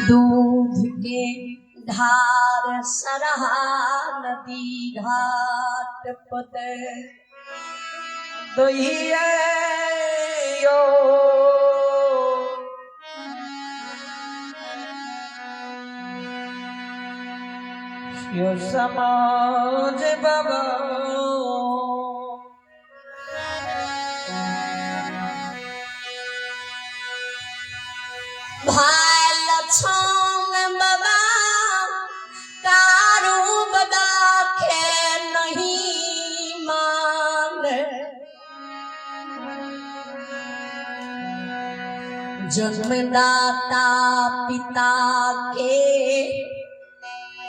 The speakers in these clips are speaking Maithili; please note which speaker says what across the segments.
Speaker 1: दूध के धार सरहा नदी घाट पते
Speaker 2: दहिया यो यो समाज बाबा।
Speaker 1: भाई लक्ष्मण बाबा कारू बाबा के नहीं मान, जन्मदाता पिता के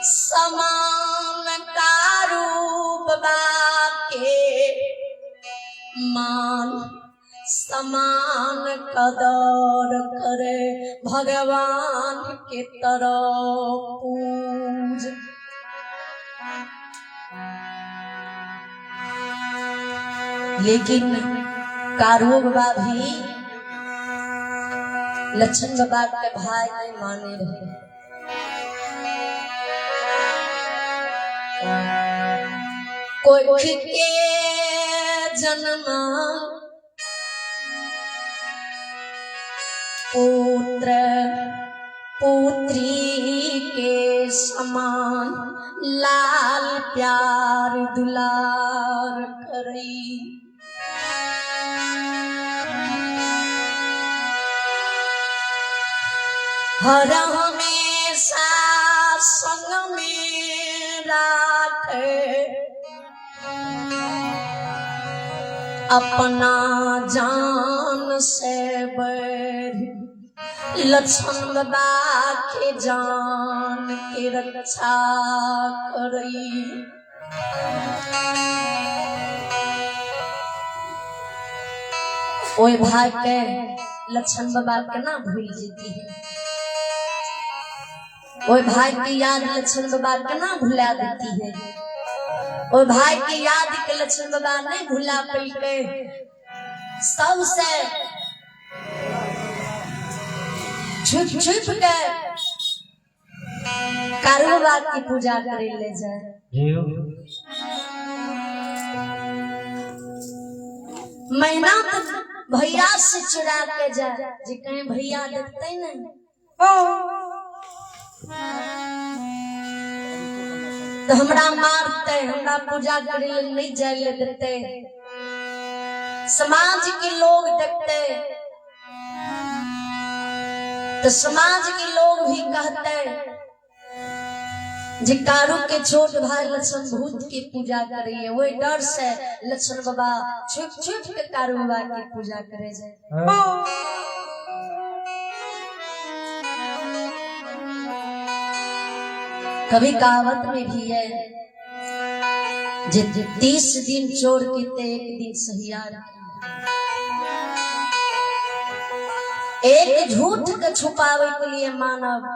Speaker 1: समान कारू बाबा के मान समान कदर करे भगवान के तरह पूज। लेकिन कारू बाबा भी लक्ष्मण बाबा के भाई नहीं माने रहे। कोई के जन्म पुत्र पुत्री के समान लाल प्यार दुलार करई। हर हमेशा संग में राखे अपना जान से बढ़ लक्ष्मण बाबा के जान के रक्षा करई। ओए भाई के लक्ष्मण बाबा के ना भूल जेती है, ओए भाई की याद लक्ष्मण बाबा के ना भुला देती है, ओए भाई की याद के लक्ष्मण बाबा नहीं भुला पैके सबसे छुप छुप के कारू बाबा की पूजा करे ले जाए। महीना तो भैया से चुरा के जाए, जे कहीं भैया देखते नहीं तो हमरा मारते, हमरा पूजा करे ले नहीं जाए ले देते, समाज के लोग देखते तो समाज के लोग भी कहते जे कारू के छोट भाई लक्ष्मण भूत की पूजा करे, वही डर से लक्ष्मण बाबा छुप छुप के कारू बाबा की पूजा करे जाए। कभी कहावत में भी है जे 30 दिन चोर की ते एक दिन सहियार। एक झूठ के छुपावे के लिए मानव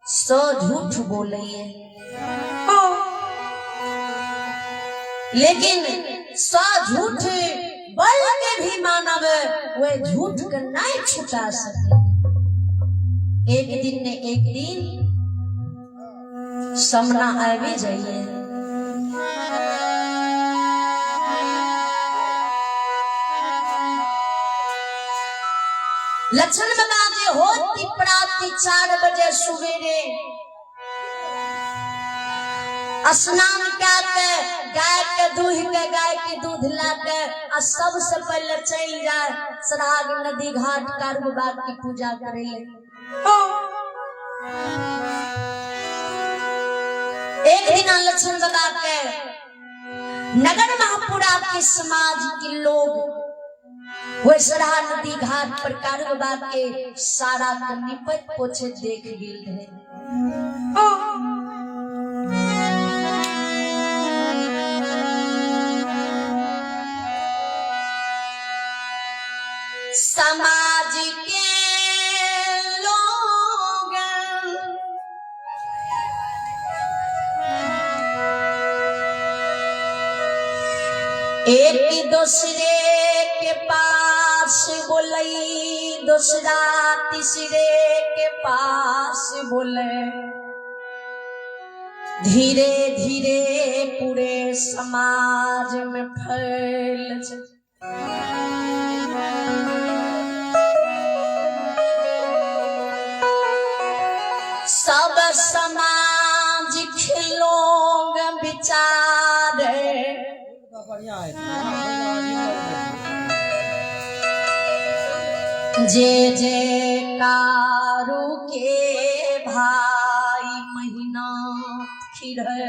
Speaker 1: 100 झूठ बोले है, लेकिन 100 झूठ बोल के भी मानव वे झूठ के नहीं छुपा सके। एक दिन ने एक दिन सामना आवे जाइए। लक्ष्मण बाबा जे होती प्राती 4 बजे सवेरे स्नान करके गाय के दूध के गाय के दूध ला के आ सबसे पहले चल जाए सराग नदी घाट कारू बाबा की पूजा करे ले। एक दिन लक्ष्मण बाबा के नगर महापुरा के समाज के लोग वो सराह नदी घाट पर कारू बाबा के सारा के निपट पोछे देख गेल रहे। समाज के लोग एक दूसरे के पास बोलई, दूसरा तीसरे के पास बोले। धीरे धीरे पूरे समाज में फैल छै। सब समाज के लोग विचारे जे जे कारू के भाई महीना खिरे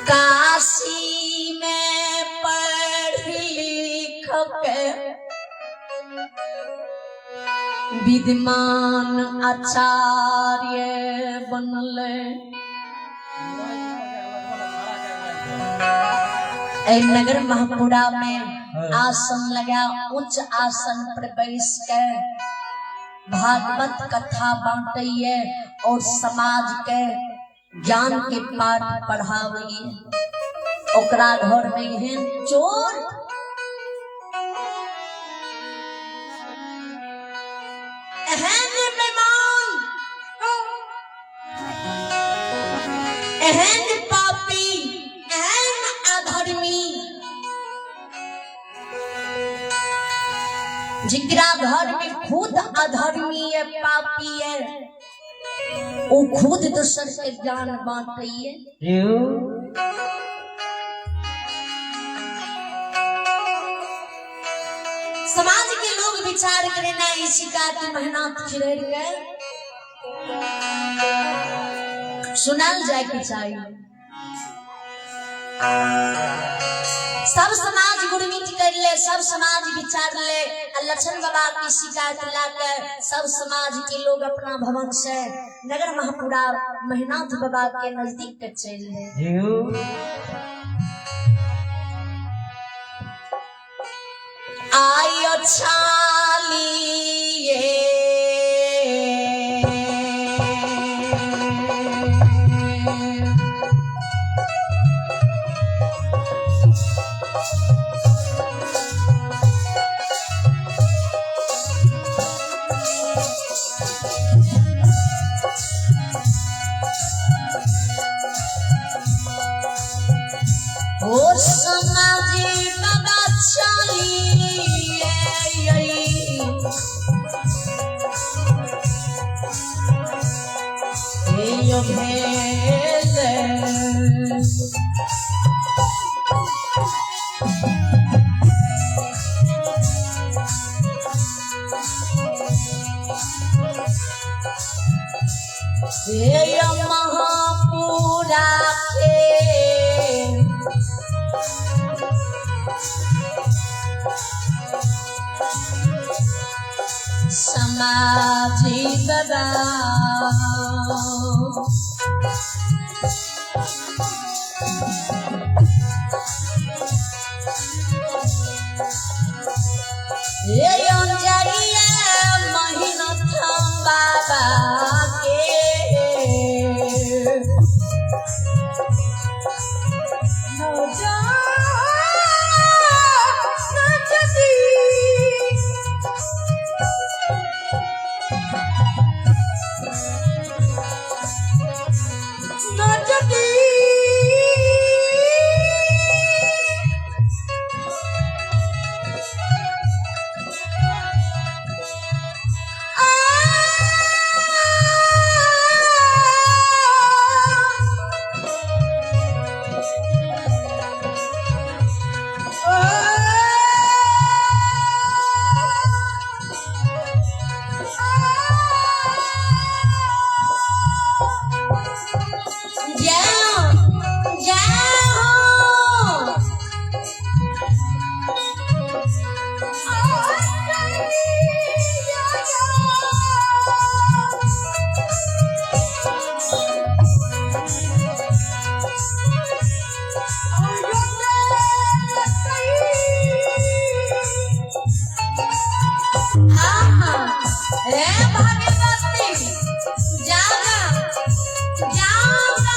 Speaker 1: काशी में पढ़ लिख के विद्वान आचार्य बनले। एहि नगर महापुरा में आसन लगा उच्च आसन पर बैस के भागवत कथा बांटैये और समाज के ज्ञान के पाठ पढ़ावैये। ओकरा घर में एहन चोर एहन बेईमान एहन पापी एहन अधर्मी जिकरा घर में खुद अधर्मी है पापी है वो खुद दोसर के ज्ञान बांटैये। समाज के लोग विचार करे ना इसी का की मेहनत खिरड़ के सुनल जाए के चाहिए। सब समाज गुरमीत कर ले, सब समाज विचार ले आ लक्षण बाबा की शिकायत ला के सब समाज के लोग अपना भवन से नगर महापुरा महिनाथ बाबा के नजदीक के चल ले। आयो छालिए ओ समाजी बाबा चलिए यो भेले हे महापुरा के समाजी बाबा हे अंजलिया महिनाथ बाबा के जय जय हो। हे भाग्यवती जागा जागा।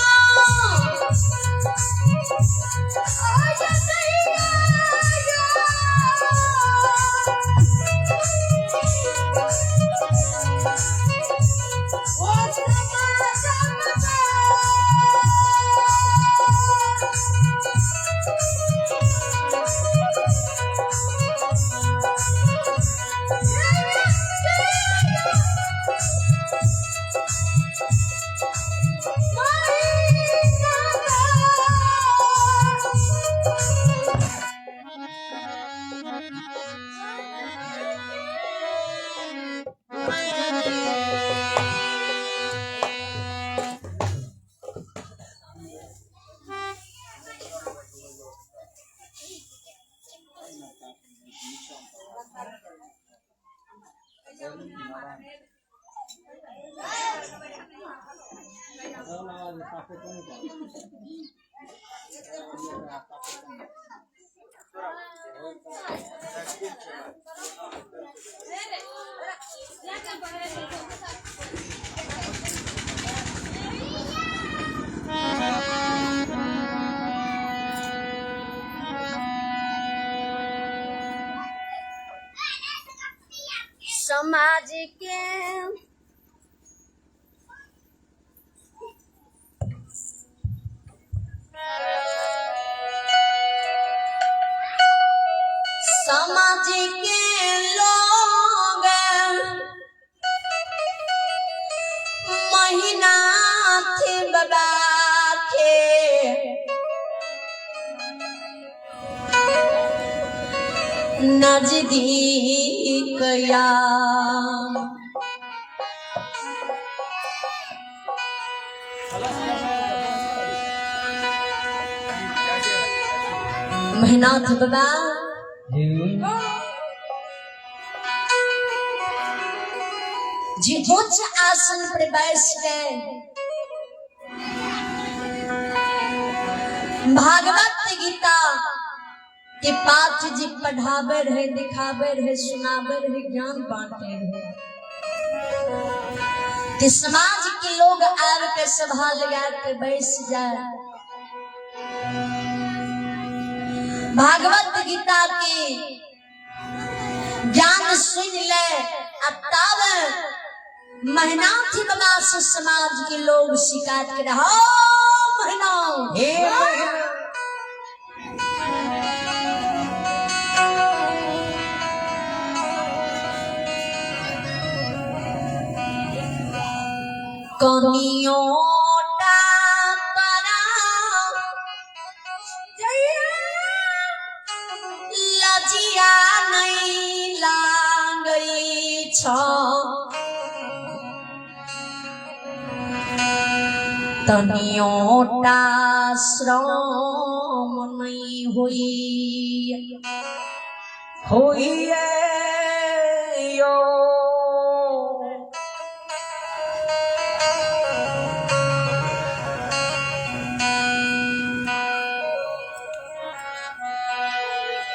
Speaker 1: समाज के समाज के लोग महिनाथ बाबा के नजदीक या महिनाथ बाबा जी उच्च आसन पर बैठ गए भागवत गीता के पाठ जी पढ़ावे रहे, दिखावे रहे, सुनावे रहे, ज्ञान बांटे रहे कि समाज के लोग आब के सभा लगा के बैस जाए। भागवत गीता के ज्ञान सुन ले आ तब महिनाथ बाबा से समाज के लोग शिकायत करे, हो महिना
Speaker 2: हे महिना
Speaker 1: कनियोटा तरा लजिया नहीं लागै छ, तनियोटा श्रम नहीं होई
Speaker 2: होइए यो।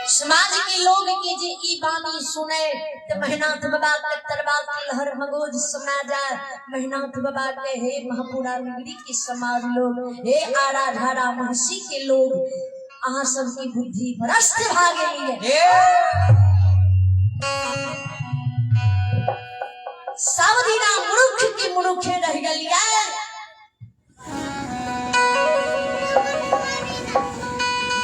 Speaker 1: समाज के लोग के जे ई बानी सुने तो महिनाथ बाबा के तरबा के लहर मगोज सुना जाए। महिनाथ बाबा के हे महापुरा नगरी के समाज लोग, हे आरा धारा महसी के लोग, अहाँ सबकी बुद्धि भ्रष्ट भा गेली है। सब दिना मूर्ख के मूर्खे रह गेलियै।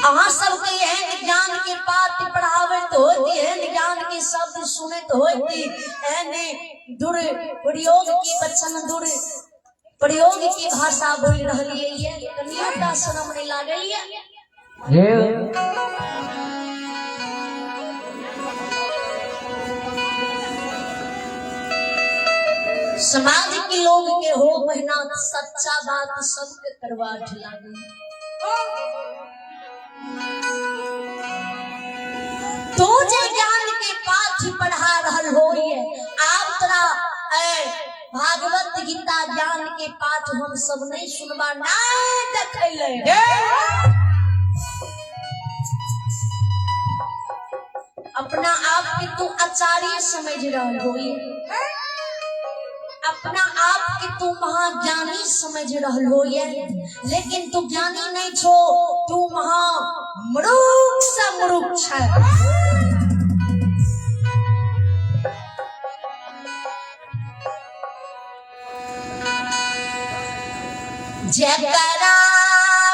Speaker 1: अहाँ सबके एहन ज्ञान के पाठ पढ़ाबैत होती, एहन ज्ञान के शब्द सुनैत होती, एहन दुरुपयोग के वचन, दुरुप्रयोग की भाषा बोल रहलियै ये, कनियोटा शरम नहीं लागल ये। समाज के लोग के हो महीना सच्चा बात सबके करवाट लागे। तू जे ज्ञान के पाठ पढ़ा रहल होइए, आब तोरा भागवत गीता ज्ञान के पाठ हम सब नहीं सुनबा, नहीं देखैले। अपना आप के तू आचार्य समझ रहल होइए, अपना आप के तू महाज्ञानी समझ रहल होइए, लेकिन तू ज्ञानी नहीं छो, तू महा मूर्ख से मूर्ख छै। जकरा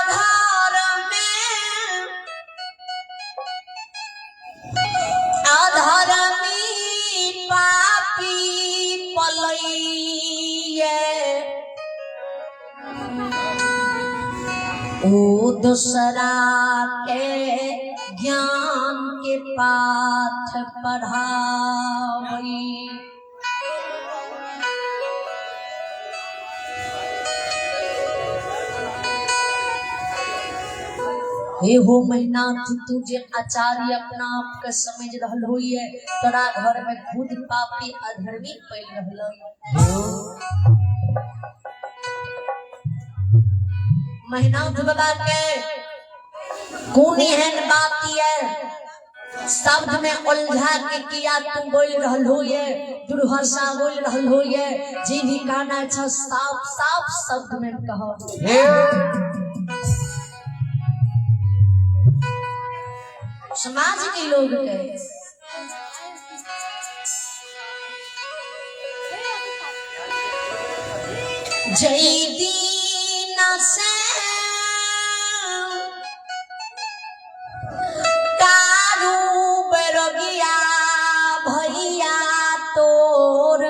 Speaker 1: घर में अधर्मी पापी पलैये, ओ दूसरा के ज्ञान के पाठ पढ़ावई। हे हो महिनाथ, तू जे आचार्य अपना आप के समझ रहल होइए, तोरा घर में खुद पापी अधर्मी पैल रहल। महिनाथ बाबा के कोन एहन बात ये शब्द में उलझा के किया तू बोल रहल होइए, दुर्भाषा बोल रहल होइए, जे भी कहना छ साफ साफ शब्द में कहो। समाज के लोग के जय दीना से कारू बरगिया भैया तोर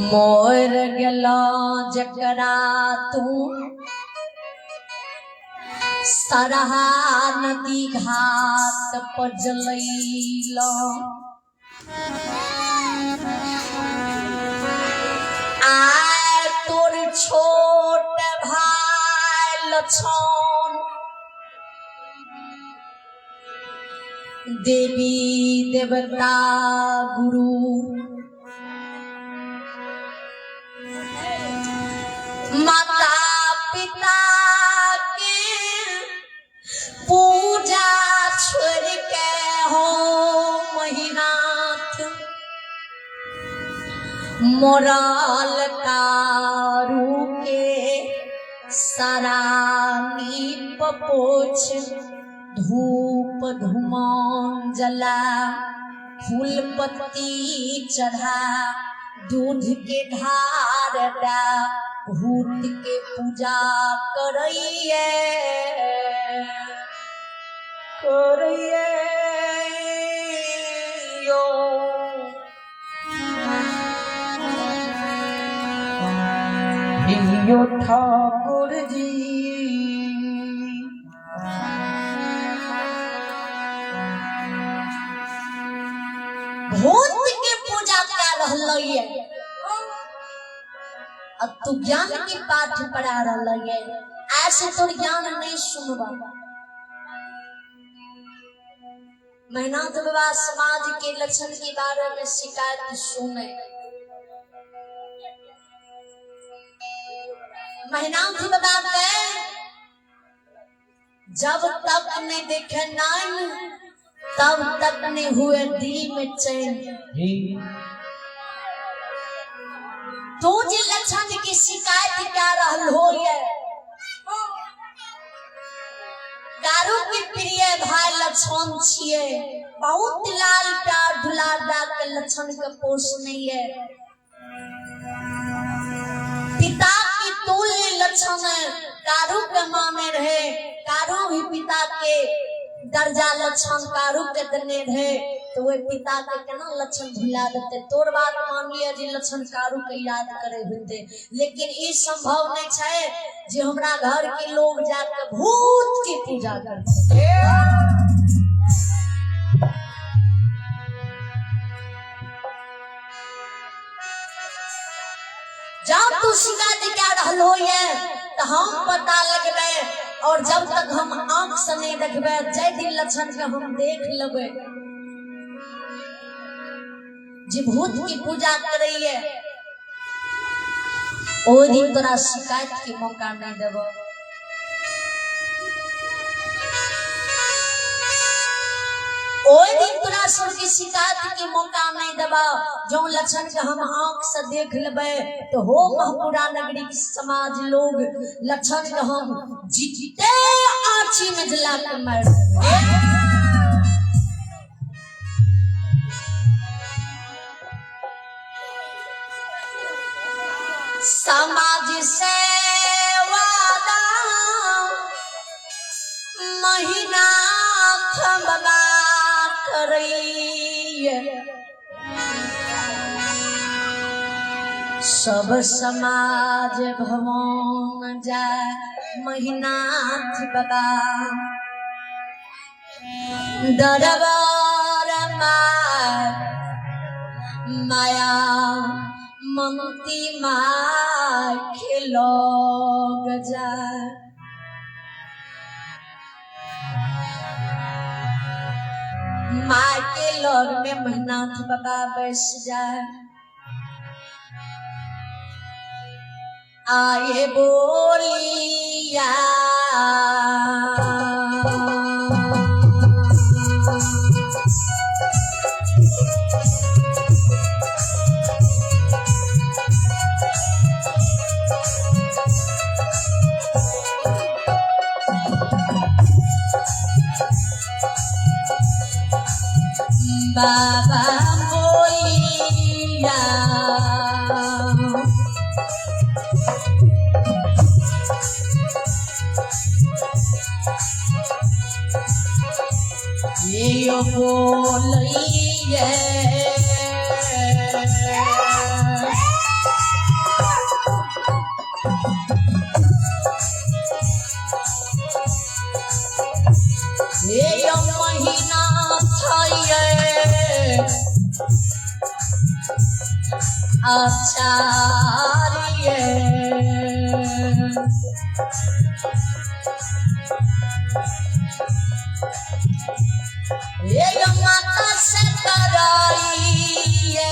Speaker 1: मोर गेलो जकरा तू सरहा नदी घाट पर जलैल। आय तोर छोट भाई लछन देवी देवता गुरु माता पिता के पूजा छोड़ के हो महिनाथ मोरल कारू के सरानी पोछ धूप धुमान जला फूल पत्ती चढ़ा दूध के ढार दा भूत के पूजा करैये
Speaker 2: करैये यो। यो ठाकुर जी
Speaker 1: भूत के पूजा कर रहलैये, अब तू ज्ञान के पाठ पढ़ा रहलैये, ऐसे तोर ज्ञान नहीं सुनबा। महिनाथ बाबा समाज के लक्षण के बारे में शिकायत सुने। महिनाथ बाबा के जब तक नहीं देखे नाम तब तक नहीं हुए दिल में चैन। तू जे लक्षण की शिकायत क्या रहल हो ये दारू के प्रिय भाई लक्षण छिए, बहुत लाल प्यार दुलार दा के लक्षण के पोष नहीं है। पिता की तुल्य लक्षण कारू के माने रहे, कारू भी पिता के दर्जा लक्षण कारू के देने रहे, तो वे पिता के केना लक्षण भुला देते। तोर बात मानिए जे लक्षण कारू के याद करे होते, लेकिन ई संभव नहीं छै जे हमरा घर के लोग जाके भूत की पूजा करते। जब तू शिकायत क्या रहल होइए तो हम पता लगबे, और जब तक हम आंख से नहीं देखबे जय दिन लक्षण के हम देख लेबे जे भूत की पूजा करैये ओ दिन तोरा शिकायत के मौका नहीं देबो। ओहि दिन तोरा सबके शिकायत के मौका नहीं देबो, जो लक्षण के हम आंख से देख लेबे तो हो महपुरा नगरी के समाज लोग लक्षण के हम जीते आँची में जला के मार देबै। समाज सेवा महीना बाबा करैये, सब समाज भवन जाय महिनाथ बाबा दरबार माया ममती माँ खेल लग जा। माँ के लग में महिनाथ बाबा बैस जाए। आए बोलिया बाबा बोलिया ये बोलिए ये महीना थाये आचार्य ये माता से कराई ये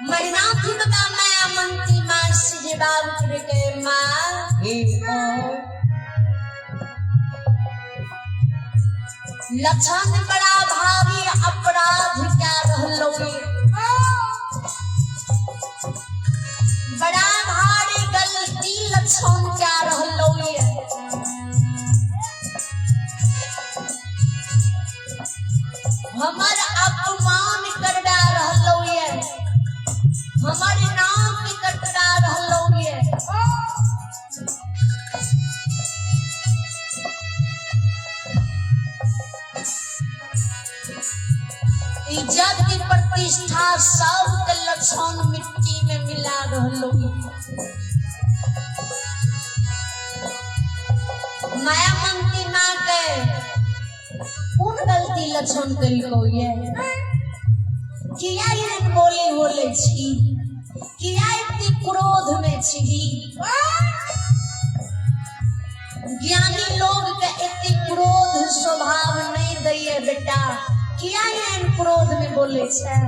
Speaker 1: महिनाथ बाबा माया मंत्री माँ से जवाब के माँ लक्षण बड़ा भारी अपराध क्या रहलो, बड़ा भारी गलती लक्षण क्या रहलो। हमर अपमान करवा रहलो, हमर नाम कटवा रहलो। इज्जत की प्रतिष्ठा सब के लक्षण मिट्टी में मिला रहलो। माया मंती माँ के कौन गलती लक्षण कलको ये किया एहन बोली बोले छी, किया इतनी क्रोध में छी। ज्ञानी लोग के इतनी क्रोध स्वभाव नहीं दैये बेटा, किया एहन क्रोध में बोले छे।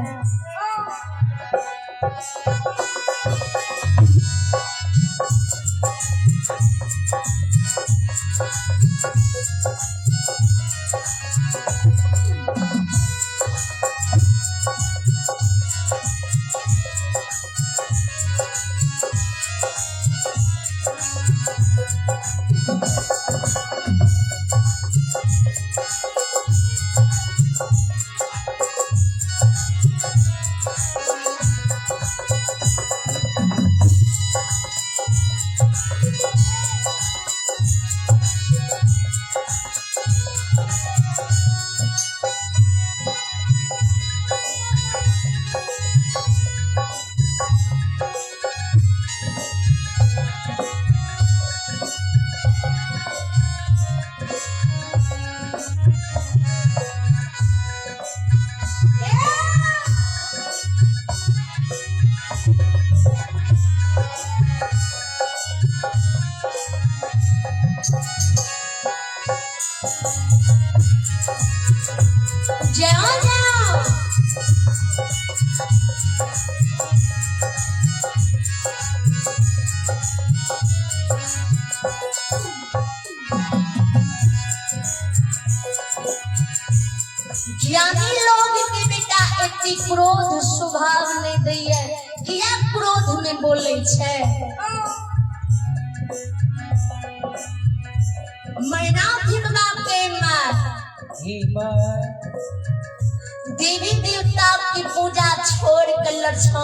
Speaker 1: प्रति क्रोध स्वभाव नहि दैया, किया क्रोध में बोलै छै? मैनाथी बाबा के माँ देवी देवता की पूजा छोड़ के लक्षण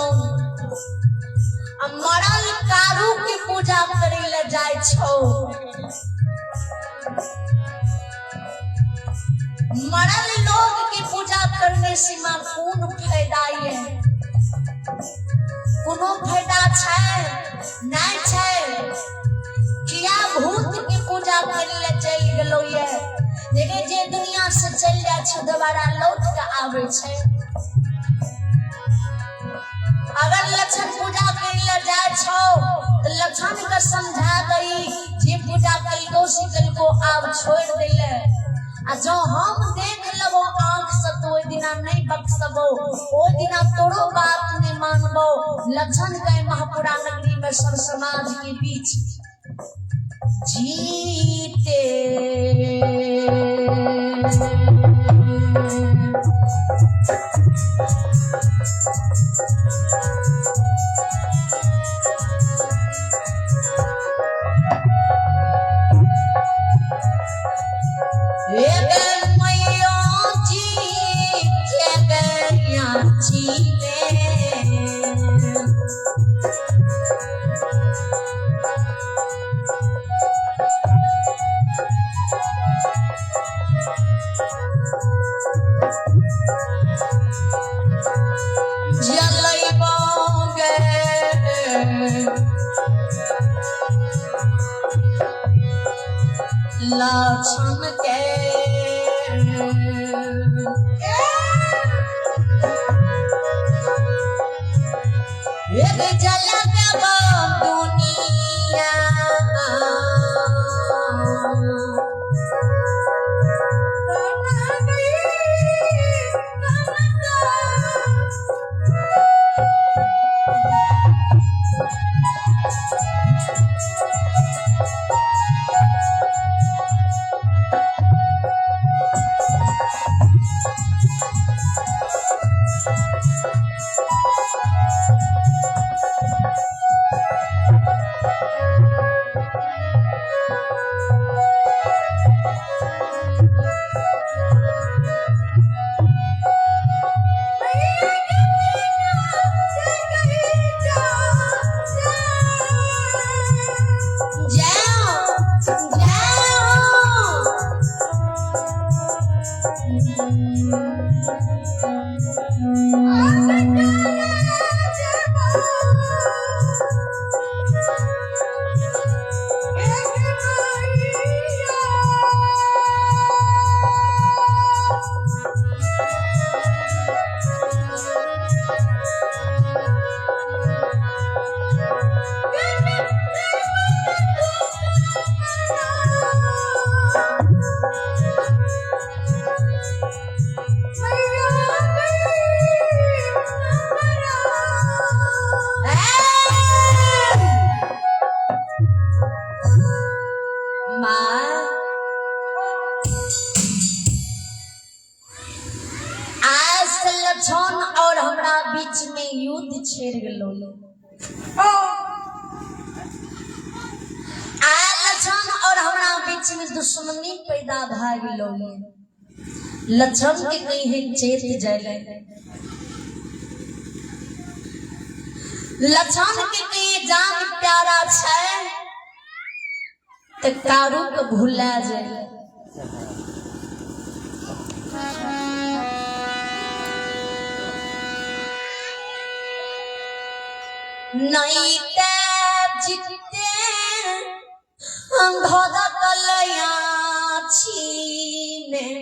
Speaker 1: आ मरल कारू के पूजा करे ले जाय छौ। मरल लोग की पूजा करने से माँ कोन फायदा ये? कोनो फायदा छै नहीं छै। किया भूत के पूजा करे ले चलि गेलो ये? देखे जे दुनिया से चलि जाइ छै दोबारा लौट के आबै छै। अगर लक्षण पूजा करे ले जाइ छौ तऽ लक्षण के समझा दही जे पूजा कलको से कलको आब छोड़ि देले। आ जो हम देख लेबो आँख से तो ओहि दिना नहीं बख्शबो, ओहि दिना तोरो बात नहीं मानबो। लक्षण के महापुरा नगरी में सब समाज के बीच जीते लक्षण के एक जलक दुनिया लक्षण और हमरा बीच में युद्ध छेड़ गेलो। आ लक्षण और हमरा बीच में दुश्मनी पैदा भए गेलो। लक्षण के कहीं चेत जाए, लक्षण के कहीं जान प्यारा छै त कारू के भुला जाए। नहीं ते जिते धरकलया छी में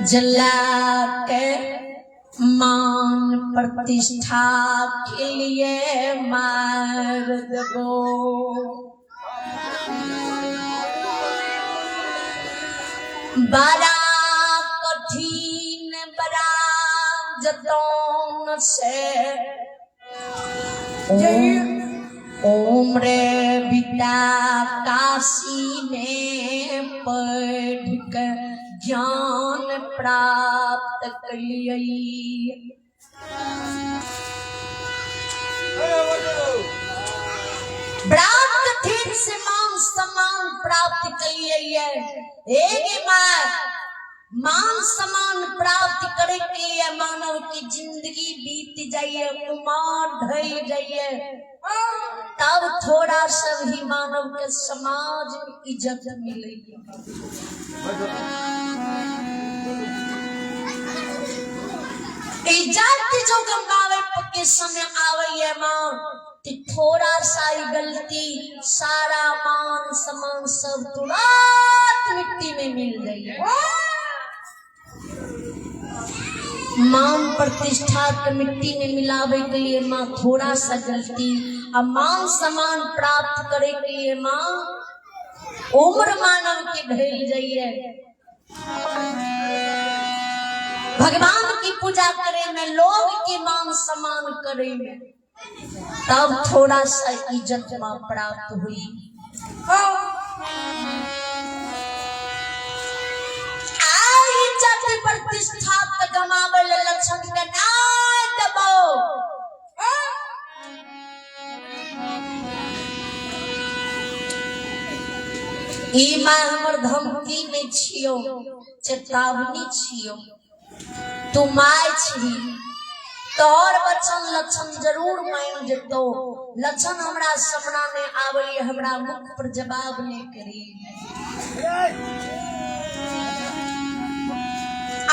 Speaker 1: जला के मान प्रतिष्ठा के लिए मार देबो। बड़ा कठिन बड़ा जतन से उम्र बिता काशी में पढ़ के ज्ञान प्राप्त कलियै। बड़ा कठिन से मान सम्मान प्राप्त कलियै। एक माय मान सम्मान प्राप्त करे के लिए मानव की जिंदगी बीत जाइए, उमर ढल जाइए, तब थोड़ा सा भी मानव के समाज में इज्जत मिले। इज्जत जो गंवावे के समय आवे माँ, थोड़ा सा ही गलती सारा मान सम्मान सब तुरंत मिट्टी में मिल जाइए। मान प्रतिष्ठा के मिट्टी में मिलावे के लिए माँ थोड़ा सा गलती, और मान सम्मान प्राप्त करे के लिए माँ उम्र मानव के ढल जाइए। भगवान की पूजा करे में, लोग के मान सम्मान करे में, तब थोड़ा सा इज्जत माँ प्राप्त हुई। इज्जत प्रतिष्ठा के गमावे लक्षण के नाय दबो। ई माँ हमर धमकी नहीं छियो, चेतावनी छियो। तू my छी तोहर वचन लक्षण जरूर मान जेतो। लक्षण हमरा सामना में आवे, हमरा मुख पर जवाब नहीं करी।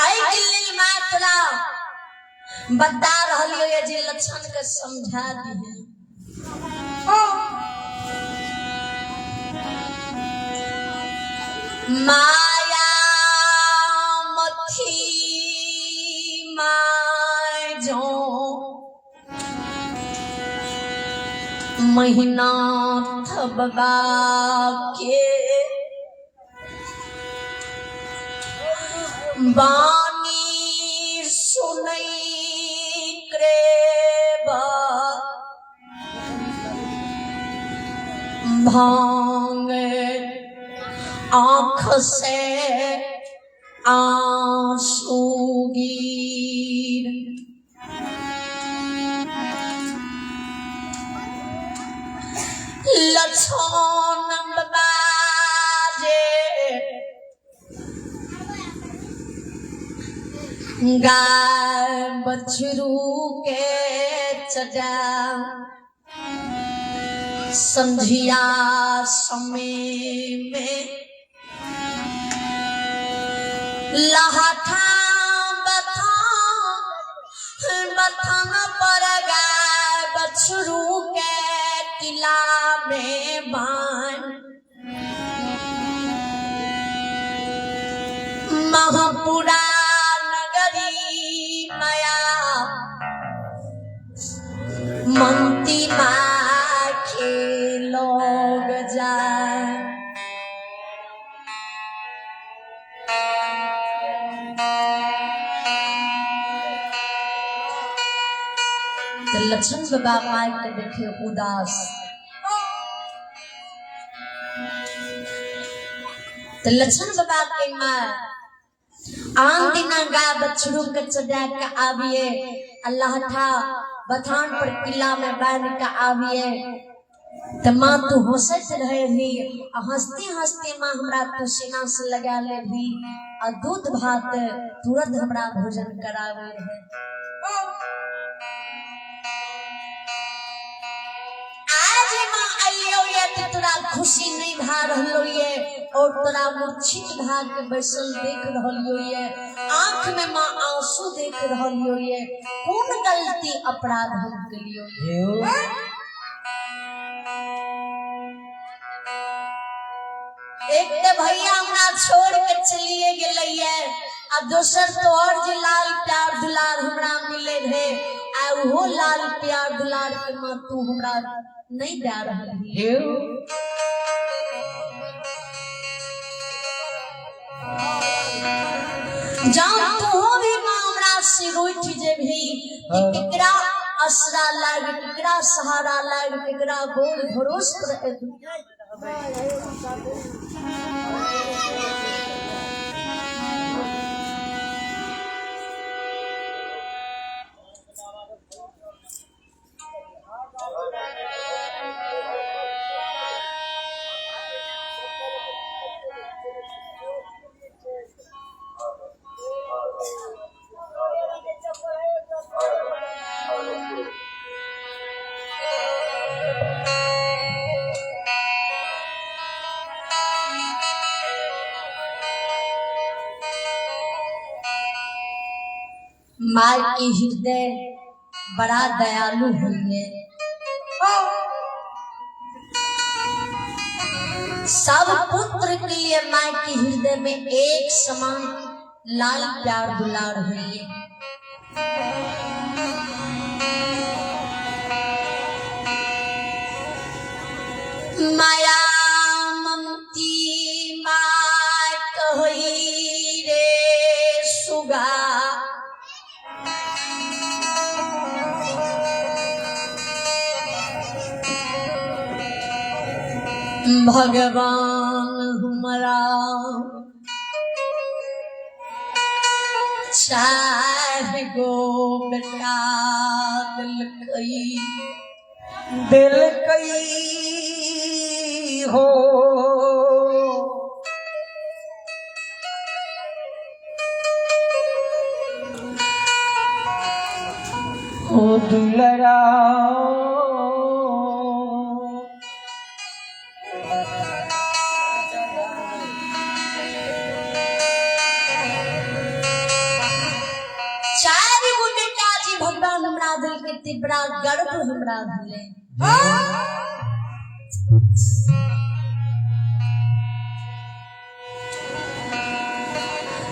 Speaker 1: आई के लेल माँ तोरा बता रहलियो ये जे लक्षण के समझा दिहे। माया मथी my जो महीना थबबा के बानी सुनई क्रेबा भांग आँख से आंसू गिर। लक्षण बाजे गाय बछरू के चजा संझिया समय में लहठा बथान पर गाय बछरू के किला में बान महापुरा नगरी माया मंती माखे लोग जाए। तो लक्ष्मण बाबा माई के देखे उदास, तो लक्ष्मण बाबा के माँ आन दिना गा बछड़ू के चढ़ा के आविए, अल्लाह था बथान पर किला में बांध के आविए, तो माँ तू हंसत रहे भी, आ हंसते हंसते माँ हमरा तू सीना से लगा ले भी, आ दूध भात तुरंत हमरा भोजन करावे रहे। आज माँ आइयो ये तो तोरा खुशी नहीं भा रहलो ये, और तोरा मूर्छित भा के बैसल देख रहलियो ये, आंख में माँ आंसू देख रहलियो ये, कौन गलती अपराध हम कलियो ये? एक तो भैया हमरा छोड़ के चलिए गेलैये, आ दोसर तो और जे लाल प्यार दुलार हमरा मिले रहे, आ उहो लाल प्यार दुलार के माँ तू हमरा नहीं दे रहल ही। जाओ तू भी माँ हमरा से रूठ जेबही, कि केकरा असरा लाग, केकरा सहारा लाग, केकरा बोल भरोस पर ए दुनिया में रहबै। के हृदय बड़ा दयालु होइए। सब पुत्र के लिए माँ के हृदय में एक समान लाल प्यार दुलार होइए। माया ममती माय कहई रे सुगा, भगवान हमरा चार गो बेटा दिलकई
Speaker 2: दिलकई हो। ओ दुलरा
Speaker 1: चार गो बेटा जी भगवान हमरा दिल के तिबरा गर्व हमरा भेले।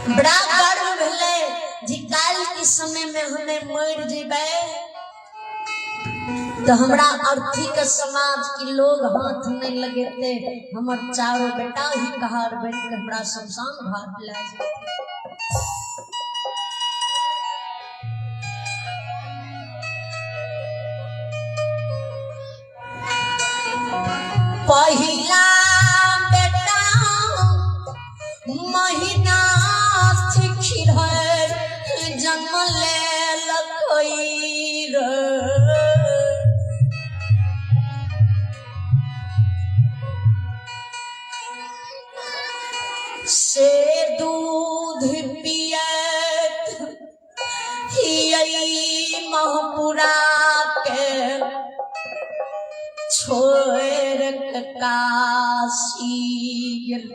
Speaker 1: बड़ा गर्व भेले जे काल के समय में हमें मर जेबै तो हमरा अर्थी के समाज के लोग हाथ नहीं लगेते, हमर चारों बेटा ही कहार बन के हमरा शमशान घाट ले जेते। पहिला बेटा महीना खिरहर जन्म लेलकै रे। से दूध पियत हियै महपुरा के छोड़ के काशी गेल।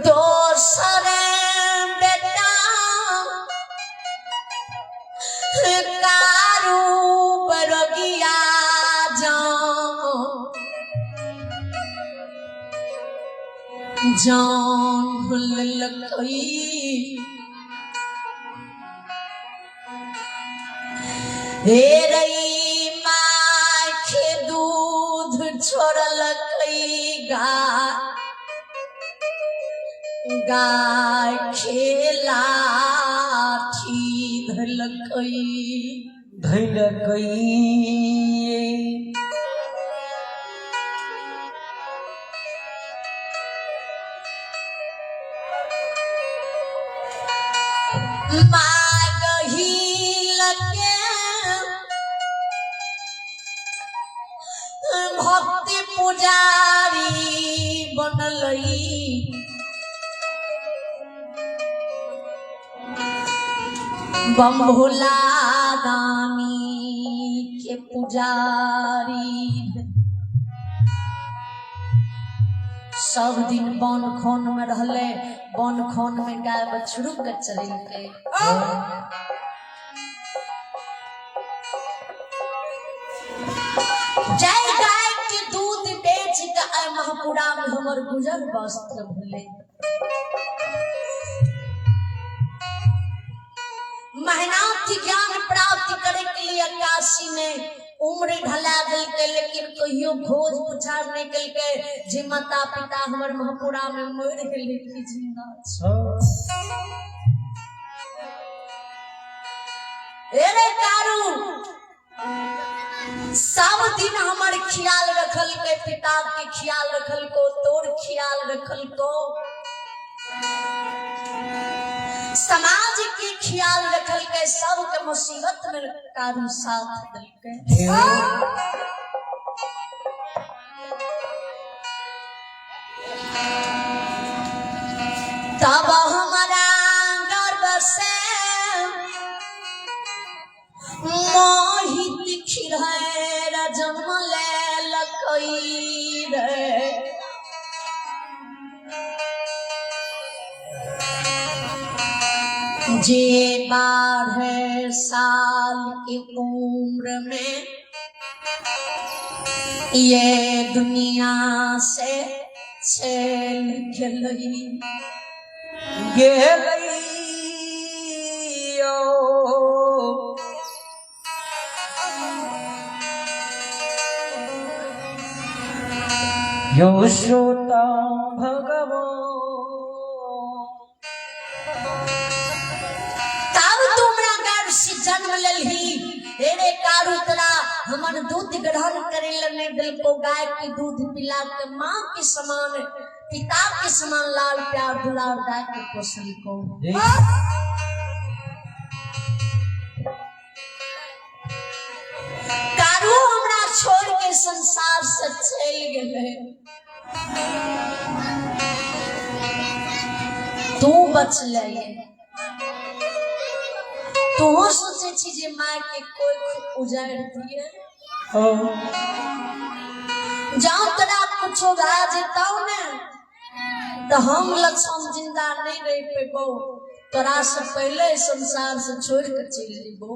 Speaker 1: दोसर बेटा कारू बरगिया जान जान भुललकै। हे रई माखे दूध छोड़लकै गाय खेला धलकै
Speaker 2: धैलकै।
Speaker 1: मागही के भक्ति पुजारी बनलई। बम भोला दानी के पुजारी सब दिन वन खोन में रहले, वन खोन में गाय बछड़ू के चरेलकै। जय गाय के दूध बेच के आय महापुरा में हमर गुजर बस्त्र भेलै। मेहनत ज्ञान प्राप्त करे के लिए काशी में उम्र ढला देलकै, लेकिन कहियो खोज पुछार नहीं केलकै जे माता पिता हमर महापुरा में मरि गेलै कि जिंदा छै। ए रे कारू, सब दिन हमर ख्याल रखलकै, पिता के ख्याल रखलको, तोर ख्याल रखलको, समाज के ख्याल रखलकै, सबके मुसीबत में कारू साथ देलकै। तब हमारा गर्भ से मोहित खिरहर जन्म लेलकै रे। जे 12 साल की उम्र में ये दुनिया से चल गेलई।
Speaker 2: गेलै यौ। यो श्रोता भगवान।
Speaker 1: तब तू हमरा गर्भ से जन्म लेलही। हेरे कारू तोरा हमर दूध ग्रहण करे ले नहीं देलको, गाय के दूध पिला के माँ के समान पिता के समान लाल प्यार दुलार दाय के पोसल को। कारू हमरा छोड़ के संसार से चल गेले, तू बचले। तू सोचे छी जे माय के कोई उजाड़ दिए। जाओ तोरा कुछो भए जेतौ ने तो हम लक्ष्मण जिंदा नहीं रह पेबो, तोरा से पहले संसार से छोड़ के चल जेबो।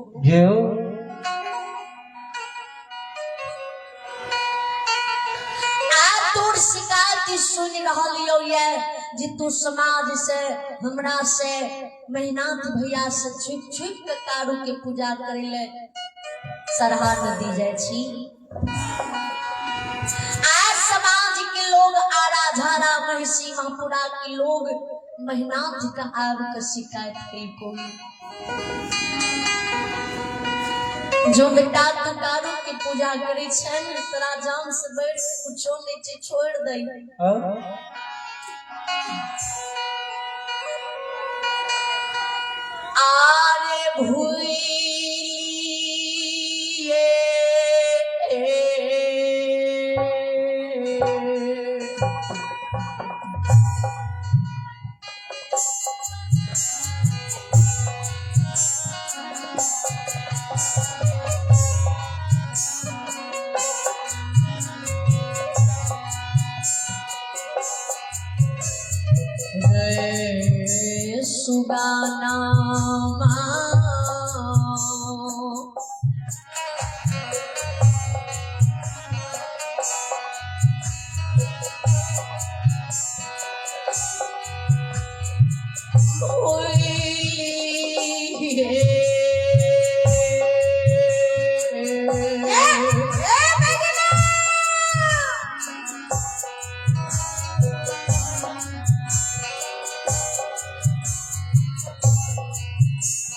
Speaker 1: आ तोर शिकायत सुन रहल यो ये जे तू समाज से हमरा से महिनाथ भैया से छुप छुप के कारू के पूजा करे ले सरहा नदी जाय छी। आज समाज के लोग आरा झारा महिषी महपुरा के लोग महिनाथ का आब के शिकायत कोई जो बेटा तू कारू के पूजा करे छन तोरा जान से बढ़ के कुछो नहीं छै, छोड़ दे। आरे भूलिए रे सुगाना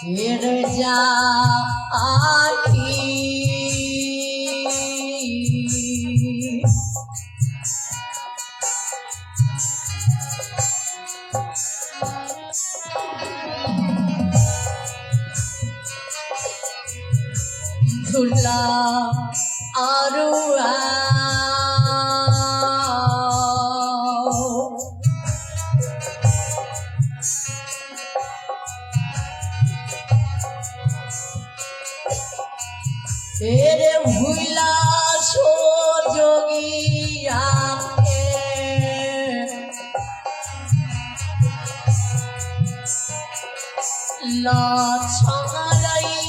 Speaker 1: फिर जा आई झूला आरुआ तेरे भूला सो जोगिया के लछमरई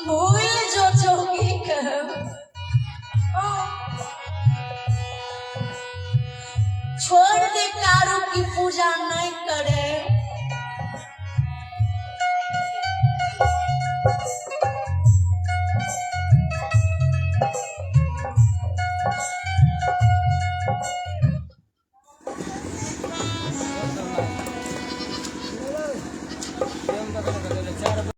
Speaker 1: भूल जो जोगी के। छोड़ दे कारू की पूजा नहीं करे।